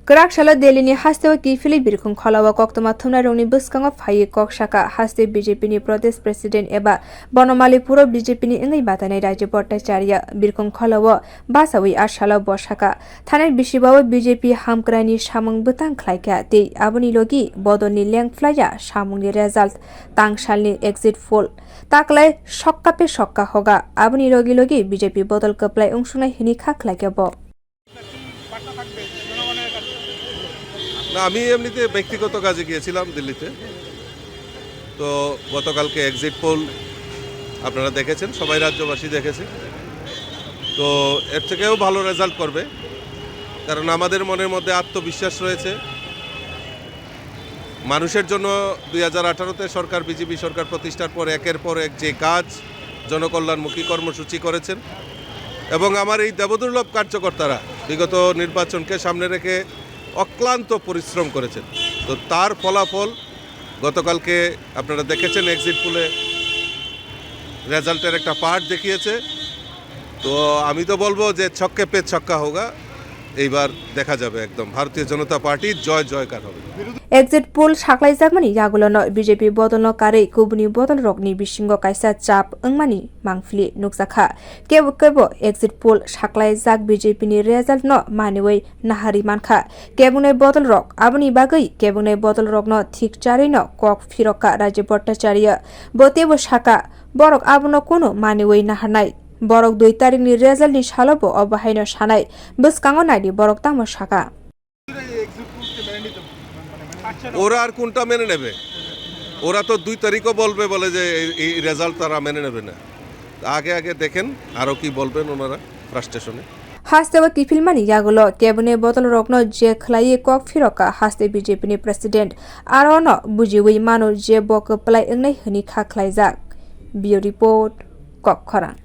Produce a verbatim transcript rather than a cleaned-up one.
Kwrak salo Delhi ni hasteo kiphilwi birkhung kholao koktwma thumnairokni bwskango phaiwi kok sakha. Haste B J P ni Pradesh President eba Bonomali Puro B J P ni wngwi batainai Rajiv Bhattacharya birkhung kholao bachaui aat salo bo sakha, thanai bisibao B J P hamkraini samung bwtang khlaikha tei aboni logi bodolni lengphlaiya samungni result tangsalni exit poll taklai sokka pe sokka hoga, aboni logi logi B J P bodol kwplai wngsungnai hwnwi kha khlaikha bo. না, আমি এমনিতে ব্যক্তিগত কাজে গিয়েছিলাম দিল্লিতে। তো গতকালকে exit pole আপনারা দেখেছেন, সবাই রাজ্যবাসী দেখেছে। তো এর থেকেও ভালো রেজাল্ট করবে, কারণ আমাদের মনের মধ্যে আত্মবিশ্বাস রয়েছে। মানুষের জন্য দুই হাজার আঠারোতে সরকার, বিজেপি সরকার প্রতিষ্ঠার পর একের পর এক যে কাজ, জনকল্যাণমুখী কর্মসূচি করেছেন এবং আমার এই দেবদুর্লভ কার্যকর্তারা বিগত নির্বাচনকে সামনে রেখে অক্লান্ত পরিশ্রম করেছেন। তো তার ফলাফল গতকালকে আপনারা দেখেছেন, এক্সিট পোলে রেজাল্টের একটা পার্ট দেখিয়েছে। তো আমি তো বলবো যে ছক্কে পে ছক্কা হোগা, এইবার দেখা যাবে একদম ভারতীয় জনতা পার্টির জয় জয়কার হবে। Exit poll saklaijakmani yagulono B J P bodolno karwi kubuni bodolrokni bisingo kaisa chap wngmani mangphili nukjakha. Kebo kebo exit poll saklaijak B J P ni result no maniwi naharwi mankha kebungnai bodolrok. Aboni bagwi kebungnai bodolrokno thik charwino kok phirokha Rajiv Bhattacharya. Bo teibo sakha, borok abono kunu maniwi naharnai. Borok dui tarikni resultni salo bo obo haino sanai. Bwskango naidi borok tamo sakha. ওরা আর কোনটা মেনে নেবে? ওরা তো দুই তারিখও বলবে, বলে যে এই, এই রেজাল্ট তারা মেনে নেবে না। আগে আগে দেখেন আরও কি বলবেন ওনারা ফ্রাস্ট্রেশনে। Hasteo kiphilmani yagulo kebungnai bodolrokno je khlaiwi kok phirokha haste B J P ni president, arono bujiwi mano je bo kwplai wngnai hwnwi kha khlaijak. Bureau report, Kokkhorang.